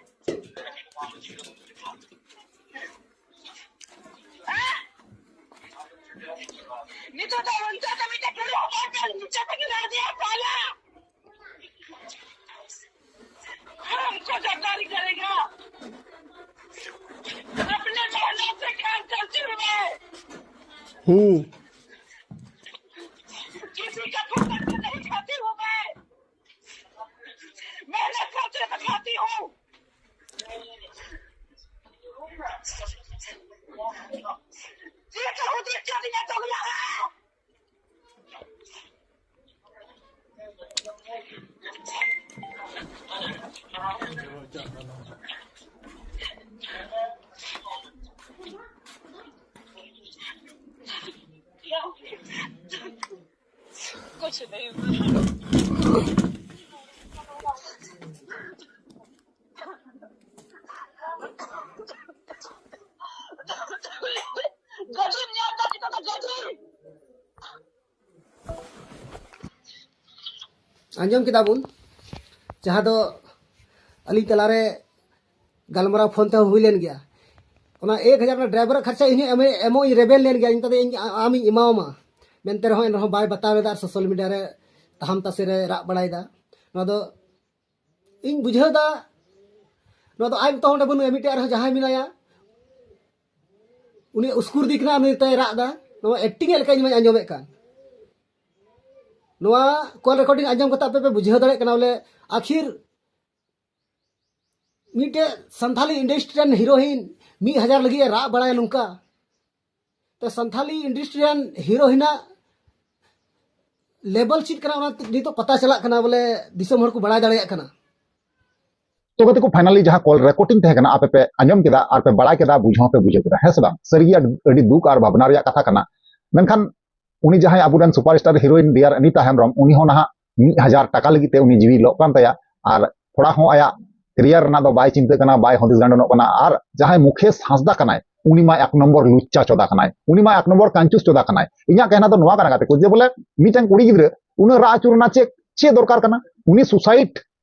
ᱱᱤᱛᱚᱜ ᱫᱚ ᱚᱱᱛᱮ ᱫᱚ ᱢᱤᱫᱴᱮᱱ ᱠᱩᱲᱤ ᱦᱚᱯᱚᱱ ᱠᱟᱱ ᱢᱚᱪᱟ ᱛᱮᱜᱮ ᱨᱚᱲ ᱫᱮᱭᱟ ᱯᱟᱞᱟ᱾ हमको गद्दारी करेगा। अपने मेहनत से काम करते हुए हम्म। किसी का फुकट में नहीं खाती हूँ मैं, मेहनत करते हुए खाती हूँ। ये कहूँ दिक्कत ये तो हुआ है। कुछ नहीं हुआ। गजब याद आ गया था, गजब। ᱟᱸᱡᱚᱢ ᱠᱮᱫᱟ ᱵᱚᱱ, ᱡᱟᱦᱟᱸ ᱫᱚ ᱟᱹᱞᱤᱧ ᱛᱟᱞᱟᱨᱮ ᱜᱟᱞᱢᱟᱨᱟᱣ ᱯᱷᱳᱱ ᱛᱮᱦᱚᱸ ᱦᱩᱭ ᱞᱮᱱ ᱜᱮᱭᱟ᱾ ᱚᱱᱟ ᱮᱠ ᱦᱟᱡᱟᱨ ᱨᱮᱱᱟᱜ ᱰᱨᱟᱭᱵᱷᱟᱨᱟᱜ ᱠᱷᱚᱨᱪᱟ ᱤᱧ ᱦᱚᱸ ᱮᱢᱚᱜ ᱤᱧ ᱨᱮᱵᱮᱱ ᱞᱮᱱ ᱜᱮᱭᱟ, ᱤᱧ ᱛᱟᱦᱚᱞᱮ ᱤᱧ ᱟᱢᱤᱧ ᱮᱢᱟᱣᱟᱢᱟ ᱢᱮᱱᱛᱮ ᱨᱮᱦᱚᱸ, ᱮᱱ ᱨᱮᱦᱚᱸ ᱵᱟᱭ ᱵᱟᱛᱟᱣ ᱞᱮᱫᱟ ᱟᱨ ᱥᱳᱥᱟᱞ ᱢᱤᱰᱤᱭᱟ ᱨᱮ ᱛᱟᱦᱟᱢ ᱛᱟᱥᱮ ᱨᱮ ᱨᱟᱜ ᱵᱟᱲᱟᱭᱮᱫᱟ᱾ ᱱᱚᱣᱟ ᱫᱚ ᱤᱧ ᱵᱩᱡᱷᱟᱹᱣ ᱮᱫᱟ, ᱱᱚᱣᱟ ᱫᱚ ᱟᱡ ᱢᱚᱛᱚ ᱚᱸᱰᱮ ᱵᱟᱹᱱᱩᱜᱼᱟ, ᱢᱤᱫᱴᱮᱡ ᱟᱨᱦᱚᱸ ᱡᱟᱦᱟᱸᱭ ᱢᱮᱱᱟᱭᱟ, ᱩᱱᱤ ᱩᱥᱠᱩᱨ ᱫᱤ ᱠᱟᱱᱟ, ᱩᱱᱤ ᱛᱟᱭ ᱨᱟᱜ ᱮᱫᱟ᱾ ᱱᱚᱣᱟ ᱮᱠᱴᱤᱝ ᱮᱫ ᱞᱮᱠᱟ ᱤᱧ ᱢᱟᱧ ᱟᱸᱡᱚᱢᱮᱫ ᱠᱟᱱ᱾ ᱱᱚᱣᱟ ᱠᱚᱞ ᱨᱮᱠᱚᱨᱰᱤᱝ ᱟᱸᱡᱚᱢ ᱠᱟᱛᱮ ᱟᱯᱮ ᱯᱮ ᱵᱩᱡᱷᱟᱹᱣ ᱫᱟᱲᱮᱭᱟᱜ ᱠᱟᱱᱟ ᱵᱚᱞᱮ ᱟᱹᱠᱷᱤᱨ ᱢᱤᱫᱴᱮᱡ ᱥᱟᱱᱛᱷᱟᱞᱤ ᱤᱱᱰᱟᱥᱴᱨᱤ ᱨᱮᱱ ᱦᱤᱨᱳᱭᱤᱱ ᱢᱤᱫ ᱦᱟᱡᱟᱨ ᱞᱟᱹᱜᱤᱫ ᱮ ᱨᱟᱜ ᱵᱟᱲᱟᱭᱟ ᱱᱚᱝᱠᱟ᱾ ᱛᱚ ᱥᱟᱱᱛᱷᱟᱞᱤ ᱤᱱᱰᱟᱥᱴᱨᱤ ᱨᱮᱱ ᱦᱤᱨᱳᱭᱤᱱᱟᱜ ᱞᱮᱵᱮᱞ ᱪᱮᱫ ᱠᱟᱱᱟ ᱚᱱᱟ ᱱᱤᱛᱚᱜ ᱯᱟᱛᱟ ᱪᱟᱞᱟᱜ ᱠᱟᱱᱟ, ᱵᱚᱞᱮ ᱫᱤᱥᱚᱢ ᱦᱚᱲ ᱠᱚ ᱵᱟᱲᱟᱭ ᱫᱟᱲᱮᱭᱟᱜ ᱠᱟᱱᱟ᱾ ᱛᱚᱵᱮ ᱛᱮᱠᱚ finally ᱡᱟᱦᱟᱸ call recording ᱛᱟᱦᱮᱸ ᱠᱟᱱᱟ, ᱟᱯᱮ ᱯᱮ ᱟᱸᱡᱚᱢ ᱠᱮᱫᱟ ᱟᱨ ᱯᱮ ᱵᱟᱲᱟᱭ ᱠᱮᱫᱟ, ᱵᱩᱡᱷᱟᱹᱣ ᱦᱚᱸᱯᱮ ᱵᱩᱡᱷᱟᱹᱣ ᱠᱮᱫᱟ, ᱦᱮᱸ ᱥᱮ ᱵᱟᱝ? ᱥᱟᱹᱨᱤᱜᱮ ᱟᱹᱰᱤ, ᱟᱹᱰᱤ ᱫᱩᱠ ᱟᱨ ᱵᱷᱟᱵᱽᱱᱟ ᱨᱮᱭᱟᱜ ᱠᱟᱛᱷᱟ ᱠᱟᱱᱟ᱾ ᱢᱮᱱᱠᱷᱟᱱ ᱩᱱᱤ ᱡᱟᱦᱟᱸᱭ ᱟᱵᱚᱨᱮᱱ superstar heroine dear ᱚᱱᱤᱛᱟ ᱦᱮᱢᱵᱨᱚᱢ, ᱩᱱᱤ ᱦᱚᱸ ᱱᱟᱦᱟᱜ ᱢᱤᱫ ᱦᱟᱡᱟᱨ ᱴᱟᱠᱟ ᱞᱟᱹᱜᱤᱫ ᱛᱮ ᱩᱱᱤ ᱡᱤᱣᱤ ᱞᱚᱜ ᱠᱟᱱ ᱛᱟᱭᱟ, ᱟᱨ ᱛᱷᱚᱲᱟ ᱦᱚᱸ ᱟᱭᱟᱜ career ᱨᱮᱱᱟᱜ ᱫᱚ ᱵᱟᱭ ᱪᱤᱱᱛᱟᱹ ᱠᱟᱱᱟ, ᱵᱟᱭ ᱦᱩᱫᱤᱥ ᱜᱟᱸᱰᱚᱱᱚᱜ ᱠᱟᱱᱟ᱾ ᱟᱨ ᱡᱟᱦᱟᱸᱭ ᱢᱩᱠᱮᱥ ᱦᱟᱸᱥᱫᱟ ᱠᱟᱱᱟᱭ, ᱩᱱᱤ ᱢᱟ ᱮᱠ ᱱᱚᱢᱵᱚᱨ ᱞᱩᱪᱪᱟ ᱪᱚᱫᱟ ᱠᱟᱱᱟᱭ, ᱩᱱᱤ ᱢᱟ ᱮᱠ ᱱᱚᱢᱵᱚᱨ ᱠᱟᱧᱪᱩᱥ ᱪᱚᱫᱟ ᱠᱟᱱᱟᱭ᱾ ᱤᱧᱟᱹᱜ ᱠᱟᱦᱱᱟ ᱫᱚ ᱱᱚᱣᱟ ᱠᱟᱱᱟ, ᱜᱟᱛᱮ ᱠᱚ, ᱡᱮ ᱵᱚᱞᱮ ᱢᱤᱫᱴᱟᱝ ᱠᱩᱲᱤ ᱜᱤᱫᱽᱨᱟᱹ ᱩᱱᱟᱹᱜ ᱨᱟᱜ ᱟᱹᱪᱩᱨ ᱨᱮᱱᱟᱜ ᱪᱮᱫ, ᱪᱮᱫ ᱫᱚᱨᱠᱟᱨ ᱠᱟᱱᱟ? ᱩᱱᱤ suicide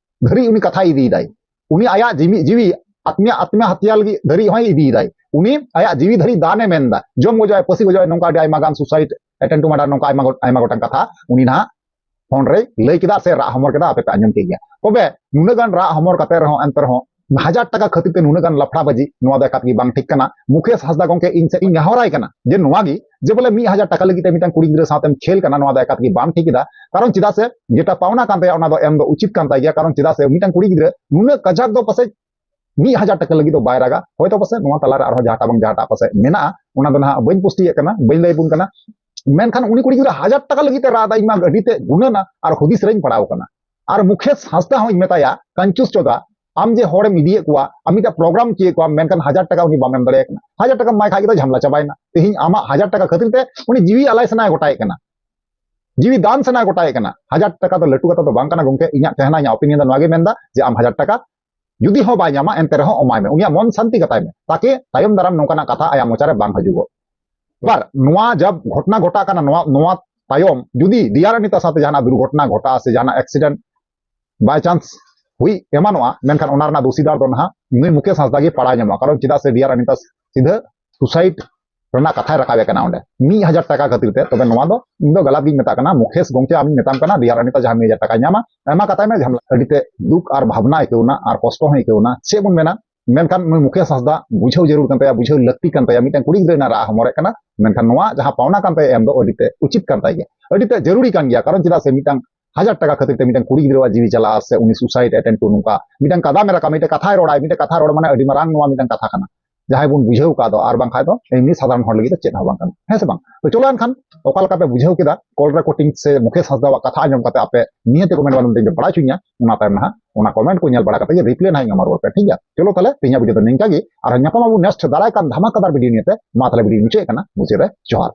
ᱫᱷᱟᱹᱨᱤᱡ ᱩᱱᱤ ᱠᱟᱛᱷᱟᱭ ᱤᱫᱤᱭᱮᱫᱟᱭ᱾ ᱩᱱᱤ ᱟᱭᱟᱜ ᱡᱤᱣᱤ, ᱡᱤᱣᱤ ᱟᱛᱢᱤᱭᱟ, ᱟᱛᱢᱤᱭᱟ ᱦᱟᱛᱭᱟ ᱞᱟᱹᱜᱤᱫ ᱫᱷᱟᱹᱨᱤᱡ ᱦᱚᱸᱭ ᱤᱫᱤᱭᱮᱫᱟᱭ᱾ ᱩᱱᱤ ᱟᱭᱟᱜ ᱡᱤᱣᱤ ᱫᱷᱟᱹᱨᱤᱡ ᱫᱟᱱᱮ ᱢᱮᱱᱫᱟ, ᱡᱚᱢ ᱜᱚᱡᱚᱜᱼᱟᱭ, ᱯᱟᱹᱥᱤ ᱜᱚᱡᱚᱜᱼᱟᱭ, ᱱᱚᱝᱠᱟ ᱟᱹᱰᱤ ᱟᱭᱢᱟ ᱜᱟᱱ suicide, attempt to murder, ᱱᱚᱝᱠᱟ ᱟᱭᱢᱟ ᱜᱚ-, ᱟᱭᱢᱟ ᱜᱚᱴᱟᱝ ᱠᱟᱛᱷᱟ ᱩᱱᱤ ᱱᱟᱦᱟᱜ phone ᱨᱮᱭ ᱞᱟᱹᱭ ᱠᱮᱫᱟ ᱥᱮ ᱨᱟᱜ ᱦᱚᱢᱚᱨ ᱠᱮᱫᱟ, ᱟᱯᱮ ᱯᱮ ᱟᱸᱡᱚᱢ ᱠᱮᱫ ᱜᱮᱭᱟ᱾ ᱛᱚᱵᱮ ᱱᱩᱱᱟᱹᱜ ᱜᱟᱱ ᱨᱟᱜ ᱦᱚᱢᱚᱨ ᱠᱟᱛᱮ ᱨᱮᱦᱚᱸ, ᱮᱱᱛᱮ ᱨᱮᱦᱚᱸ ᱦᱟᱡᱟᱨ ᱴᱟᱠᱟ ᱠᱷᱟᱹᱛᱤᱨ ᱛᱮ ᱱᱩᱱᱟᱹᱜ ᱜᱟᱱ ᱞᱟᱯᱷᱲᱟ ᱵᱟᱹᱡᱤ, ᱱᱚᱣᱟ ᱫᱚ ᱮᱠᱟᱞ ᱜᱮ ᱵᱟᱝ ᱴᱷᱤᱠ ᱠᱟᱱᱟ᱾ ᱢᱩᱠᱮᱥ ᱦᱟᱸᱥᱫᱟ ᱜᱚᱝᱠᱮ, ᱤᱧ ᱥᱮᱫ ᱤᱧ ᱱᱮᱦᱚᱨᱟᱭ ᱠᱟᱱᱟ ᱡᱮ ᱱᱚᱣᱟ ᱜᱮ, ᱡᱮ ᱵᱚᱞᱮ ᱢᱤᱫ ᱦᱟᱡᱟᱨ ᱴᱟᱠᱟ ᱞᱟᱹᱜᱤᱫ ᱛᱮ ᱢᱤᱫᱴᱟᱝ ᱠᱩᱲᱤ ᱜᱤᱫᱽᱨᱟᱹ ᱥᱟᱶᱛᱮᱢ ᱠᱷᱮᱞ ᱠᱟᱱᱟ, ᱱᱚᱣᱟ ᱫᱚ ᱮᱠᱟᱞ ᱜᱮ ᱵᱟᱝ ᱴᱷᱤᱠ ᱮᱫᱟ᱾ ᱠᱟᱨᱚᱱ ᱪᱮᱫᱟᱜ ᱥᱮ ᱡᱮᱴᱟ ᱯᱟᱣᱱᱟ ᱠᱟᱱ ᱛᱟᱭᱟ, ᱚᱱᱟ ᱫᱚ ᱮᱢ ᱫᱚ ᱩᱪᱤᱛ ᱠᱟᱱ ᱛᱟᱭ ᱜᱮᱭᱟ᱾ ᱠᱟᱨᱚᱱ ᱪᱮᱫᱟᱜ ᱥᱮ ᱢᱤᱫᱴᱟᱝ ᱠᱩᱲᱤ ᱜᱤᱫᱽᱨᱟᱹ ᱱᱩᱱᱟᱹᱜ ᱠᱟᱡᱟᱠ ᱫᱚ ᱯᱟᱥᱮᱡ ᱢᱤᱫ ᱦᱟᱡᱟᱨ ᱴᱟᱠᱟ ᱞᱟᱹᱜᱤᱫ ᱫᱚ ᱵᱟᱭ ᱨᱟᱜᱟ᱾ ᱦᱚᱭᱛᱳ ᱯᱟᱥᱮᱡ ᱱᱚᱣᱟ ᱛᱟᱞᱟᱨᱮ ᱟᱨᱦᱚᱸ ᱡᱟᱦᱟᱸᱴᱟᱜ ᱵᱟᱝ ᱡᱟᱦᱟᱸᱴᱟᱜ ᱯᱟᱥᱮᱡ ᱢᱮᱱᱟᱜᱼᱟ, ᱚᱱᱟ ᱫᱚ ᱱᱟᱦᱟᱜ ᱵᱟᱹᱧ ᱯᱩᱥᱴᱤᱭᱮᱫ ᱠᱟᱱᱟ, ᱵᱟᱹᱧ ᱞᱟᱹᱭ ᱟᱵᱚᱱ ᱠᱟᱱᱟ᱾ ᱢᱮᱱᱠᱷᱟᱱ ᱩᱱᱤ ᱠᱩᱲᱤ ᱜᱤᱫᱽᱨᱟᱹ ᱦᱟᱡᱟᱨ ᱴᱟᱠᱟ ᱞᱟᱹᱜᱤᱫ ᱛᱮ ᱨᱟᱜ ᱮᱫᱟ, ᱤᱧ ᱢᱟ ᱟᱹᱰᱤ ᱛᱮ ᱜᱩᱱᱟᱹᱱᱟ ᱟᱨ ᱦᱩᱫᱤᱥ ᱨᱮᱧ ᱯᱟᱲᱟᱣ ᱠᱟᱱᱟ᱾ ᱟᱨ ᱢᱩᱠᱷᱮᱥ ᱦᱟᱸᱥᱫᱟ ᱦᱚᱸᱧ ᱢᱮᱛᱟᱭᱟ, ᱠᱟᱧᱪᱩᱥ ᱪᱚᱫᱟ, ᱟᱢ ᱡᱮ ᱦᱚᱲᱮᱢ ᱤᱫᱤᱭᱮᱫ ᱠᱚᱣᱟ, ᱟᱢ ᱢᱤᱫᱴᱟᱝ program ᱦᱚᱪᱚᱭᱮᱫ ᱠᱚᱣᱟ, ᱢᱮᱱᱠᱷᱟᱱ ᱦᱟᱡᱟᱨ ᱴᱟᱠᱟ ᱩᱱᱤ ᱵᱟᱢ ᱮᱢ ᱫᱟᱲᱮᱭᱟᱭ ᱠᱟᱱᱟ᱾ ᱦᱟᱡᱟᱨ ᱴᱟᱠᱟᱢ ᱮᱢᱟᱭ ᱠᱷᱟᱡ ᱜᱮ ᱛᱚ ᱡᱷᱟᱢᱞᱟ ᱪᱟᱵᱟᱭᱮᱱᱟ᱾ ᱛᱮᱦᱮᱧ ᱟᱢᱟᱜ ᱦᱟᱡᱟᱨ ᱴᱟᱠᱟ ᱠᱷᱟᱹᱛᱤᱨ ᱛᱮ ᱩᱱᱤ ᱡᱤᱣᱤ ᱟᱞᱟᱭ ᱥᱟᱱᱟᱭ ᱜᱚᱴᱟᱭᱮᱫ ᱠᱟᱱᱟ, ᱡᱤᱣᱤ ᱫᱟᱱ ᱥᱟᱱᱟᱭ ᱜᱚᱴᱟᱭᱮᱫ ᱠᱟᱱᱟ᱾ ᱦᱟᱡᱟᱨ ᱴᱟᱠᱟ ᱫᱚ ᱞᱟᱹᱴᱩ ᱠᱟᱛᱷᱟ ᱫᱚ ᱵᱟᱝ ᱠᱟᱱᱟ ᱜᱚᱝᱠᱮ᱾ ᱤᱧᱟᱹᱜ ᱠᱟᱦᱱᱟ, ᱤᱧᱟᱹᱜ opinion ᱫᱚ ᱱᱚᱣᱟ ᱜᱮ ᱢᱮᱱᱫᱟ ᱡᱮ ᱟᱢ ᱦᱟᱡᱟᱨ ᱴᱟᱠᱟ ᱡᱩᱫᱤ ᱦᱚᱸ ᱵᱟᱭ ᱧᱟᱢᱟ, ᱮᱱᱛᱮ ᱨᱮᱦᱚᱸ ᱮᱢᱟᱭ ᱢᱮ, ᱩᱱᱤᱭᱟᱜ ᱢᱚᱱ ᱥᱟᱱᱛᱤ ᱠᱟᱛᱟᱭ ᱢᱮ, ᱛᱟᱠᱤ ᱛᱟᱭᱚᱢ ᱫᱟᱨᱟᱢ ᱱᱚᱝᱠᱟᱱᱟᱜ ᱠᱟᱛᱷᱟ ᱟᱭᱟᱜ ᱢᱚᱪᱟ ᱨᱮ ᱵᱟᱝ ᱦᱤᱡᱩᱜᱚᱜ᱾ ᱟᱵᱟᱨ ᱱᱚᱣᱟ ᱡᱟᱵ ᱜᱷᱚᱴᱱᱟ ᱜᱷᱚᱴᱟᱜ ᱠᱟᱱᱟ, ᱱᱚᱣᱟ, ᱱᱚᱣᱟ ᱛᱟᱭᱚᱢ ᱡᱩᱫᱤ ᱰᱤᱭᱟᱨ ᱚᱱᱤᱛᱟ ᱥᱟᱶᱛᱮ ᱡᱟᱦᱟᱱᱟᱜ ᱫᱩᱨᱜᱷᱚᱴᱱᱟ ᱜᱷᱚᱴᱟᱜᱼᱟ ᱥᱮ ᱡᱟᱦᱟᱱᱟᱜ accident by chance ᱦᱩᱭ ᱮᱢᱟᱱᱚᱜᱼᱟ, ᱢᱮᱱᱠᱷᱟᱱ ᱚᱱᱟ ᱨᱮᱱᱟᱜ ᱫᱩᱥᱤᱫᱟᱨ ᱫᱚ ᱱᱟᱦᱟᱜ ᱱᱩᱭ ᱢᱩᱠᱮᱥ ᱦᱟᱸᱥᱫᱟ ᱜᱮ ᱯᱟᱲᱟᱣ ᱧᱟᱢᱚᱜᱼᱟ᱾ ᱠᱟᱨᱚᱱ ᱪᱮᱫᱟᱜ ᱥᱮ ᱰᱤᱭᱟᱨ ᱚᱱᱤᱛᱟ ᱥᱤᱫᱷᱟᱹ suicide ᱨᱮᱱᱟᱜ ᱠᱟᱛᱷᱟᱭ ᱨᱟᱠᱟᱵ ᱮ ᱠᱟᱱᱟ ᱚᱸᱰᱮ ᱢᱤᱫ ᱦᱟᱡᱟᱨ ᱴᱟᱠᱟ ᱠᱷᱟᱹᱛᱤᱨ ᱛᱮ᱾ ᱛᱚᱵᱮ ᱱᱚᱣᱟ ᱫᱚ ᱤᱧ ᱫᱚ ᱜᱟᱞᱟᱛ ᱜᱤᱧ ᱢᱮᱛᱟᱜ ᱠᱟᱱᱟ᱾ ᱢᱩᱠᱷᱮᱥ ᱜᱚᱝᱠᱮ, ᱟᱢᱤᱧ ᱢᱮᱛᱟᱢ ᱠᱟᱱᱟ, ᱰᱤᱭᱟᱨ ᱚᱱᱤᱛᱟ ᱡᱟᱦᱟᱸ ᱢᱤᱫ ᱦᱟᱡᱟᱨ ᱴᱟᱠᱟᱭ ᱧᱟᱢᱟ, ᱮᱢᱟ ᱠᱟᱛᱟᱭ ᱢᱮ, ᱡᱷᱟᱢᱮᱞᱟ᱾ ᱟᱹᱰᱤ ᱛᱮ ᱫᱩᱠ ᱟᱨ ᱵᱷᱟᱵᱽᱱᱟ ᱟᱹᱭᱠᱟᱹᱣ ᱮᱱᱟ ᱟᱨ ᱠᱚᱥᱴᱚ ᱦᱚᱸ ᱟᱹᱭᱠᱟᱹᱣ ᱮᱱᱟ, ᱪᱮᱫ ᱵᱚᱱ ᱢᱮᱱᱟ᱾ ᱢᱮᱱᱠᱷᱟᱱ ᱱᱩᱭ ᱢᱩᱠᱷᱮᱥ ᱦᱟᱸᱥᱫᱟ ᱵᱩᱡᱷᱟᱹᱣ ᱡᱟᱹᱨᱩᱲ ᱠᱟᱱ ᱛᱟᱭᱟ, ᱵᱩᱡᱷᱟᱹᱣ ᱞᱟᱹᱠᱛᱤ ᱠᱟᱱ ᱛᱟᱭᱟ᱾ ᱢᱤᱫᱴᱟᱝ ᱠᱩᱲᱤ ᱜᱤᱫᱽᱨᱟᱹ ᱨᱮᱱᱟᱜ ᱨᱟᱜ ᱦᱚᱢᱚᱨᱮᱫ ᱠᱟᱱᱟ, ᱢᱮᱱᱠᱷᱟᱱ ᱱᱚᱣᱟ ᱡᱟᱦᱟᱸ ᱯᱟᱣᱱᱟ ᱠᱟᱱ ᱛᱟᱭᱟ, ᱮᱢ ᱫᱚ ᱟᱹᱰᱤ ᱛᱮ ᱩᱪᱤᱛ ᱠᱟᱱ ᱛᱟᱭ ᱜᱮᱭᱟ, ᱟᱹᱰᱤ ᱛᱮ ᱡᱟᱹᱨᱩᱲᱤ ᱠᱟᱱ ᱜᱮᱭᱟ᱾ ᱠᱟᱨᱚᱱ ᱪᱮᱫᱟᱜ ᱥᱮ ᱢᱤᱫᱴᱟᱝ ᱦᱟᱡᱟᱨ ᱴᱟᱠᱟ ᱠᱷᱟᱹᱛᱤᱨ ᱛᱮ ᱢᱤᱫᱴᱟᱝ ᱠᱩᱲᱤ ᱜᱤᱫᱽᱨᱟᱹᱣᱟᱜ ᱡᱤᱣᱤ ᱪᱟᱞᱟᱜᱼᱟ ᱥᱮ ᱩᱱᱤ suicide attempt ᱠᱚ, ᱱᱚᱝᱠᱟ ᱢᱤᱫᱴᱟᱝ ᱠᱟᱫᱟᱢᱮ ᱨᱟᱠᱟᱵᱟ, ᱢᱤᱫᱴᱟᱝ ᱠᱟᱛᱷᱟᱭ ᱨᱚᱲᱟ, ᱢᱤᱫᱴᱟᱝ ᱠᱟᱛᱷᱟ ᱨᱚᱲ ᱢᱟᱱᱮ ᱟᱹᱰᱤ ᱢᱟᱨᱟᱝ ᱱᱚᱣᱟ ᱢᱤᱫᱴᱟᱝ ᱠᱟᱛᱷᱟ ᱠᱟᱱᱟ᱾ ᱡᱟᱦᱟᱸᱭ ᱵᱚᱱ ᱵᱩᱡᱷᱟᱹᱣ ᱠᱟᱫ ᱫᱚ, ᱟᱨ ᱵᱟᱝᱠᱷᱟᱱ ᱫᱚ ᱮᱢᱱᱤ ᱥᱟᱫᱷᱟᱨᱚᱱ ᱦᱚᱲ ᱞᱟᱹᱜᱤᱫ ᱫᱚ ᱪᱮᱫ ᱦᱚᱸ ᱵᱟᱝ ᱠᱟᱱᱟ, ᱦᱮᱸ ᱥᱮ ᱵᱟᱝ? ᱛᱚ ᱪᱚᱞᱚ ᱮᱱᱠᱷᱟᱱ ᱚᱠᱟ ᱞᱮᱠᱟ ᱯᱮ ᱵᱩᱡᱷᱟᱹᱣ ᱠᱮᱫᱟ ᱠᱚᱞ ᱨᱮᱠᱚᱨᱰᱤᱝ ᱥᱮ ᱢᱩᱠᱮᱥ ᱦᱟᱸᱥᱫᱟᱣᱟᱜ ᱠᱟᱛᱷᱟ ᱟᱸᱡᱚᱢ ᱠᱟᱛᱮ ᱟᱯᱮ ᱱᱤᱦᱟᱹᱛ ᱠᱚᱢᱮᱱᱴ ᱢᱟᱫᱽᱫᱷᱚᱢ ᱛᱮ ᱵᱟᱲᱟᱭ ᱦᱚᱪᱚᱧᱟ, ᱚᱱᱟ ᱛᱟᱭᱚᱢ ᱱᱟᱦᱟᱜ ᱚᱱᱟ ᱠᱚᱢᱮᱱᱴ ᱠᱚ ᱧᱮᱞ ᱵᱟᱲᱟ ᱠᱟᱛᱮ ᱜᱮ ᱨᱤᱯᱞᱟᱭ ᱱᱟᱦᱟᱜ ᱤᱧ ᱮᱢᱟ ᱨᱩᱣᱟᱹᱲ ᱯᱮ, ᱴᱷᱤᱠ ᱜᱮᱭᱟ? ᱪᱚᱞᱚ ᱛᱟᱦᱞᱮ ᱛᱮᱦᱮᱧᱟᱜ ᱵᱷᱤᱰᱤᱭᱳ ᱫᱚ ᱱᱤᱝᱠᱟ ᱜᱮ, ᱟᱨ ᱧᱟᱯᱟᱢ ᱟᱵᱚ ᱱᱮᱠᱥᱴ ᱫᱟᱨᱟᱭ ᱠᱟᱱ ᱫᱷᱟᱢᱟᱠᱟᱫᱟᱨ ᱵᱷᱤᱰᱤᱭᱳ ᱱᱤᱭᱮᱛᱮ᱾ ᱢᱟ ᱛᱟᱦᱞᱮ ᱵᱷᱤᱰᱤᱭᱳ ᱢᱩᱪᱟᱹᱫ ᱠᱟᱱᱟ, ᱢᱩᱪᱟᱹᱫ ᱨᱮ ᱡᱚᱦᱟᱨ᱾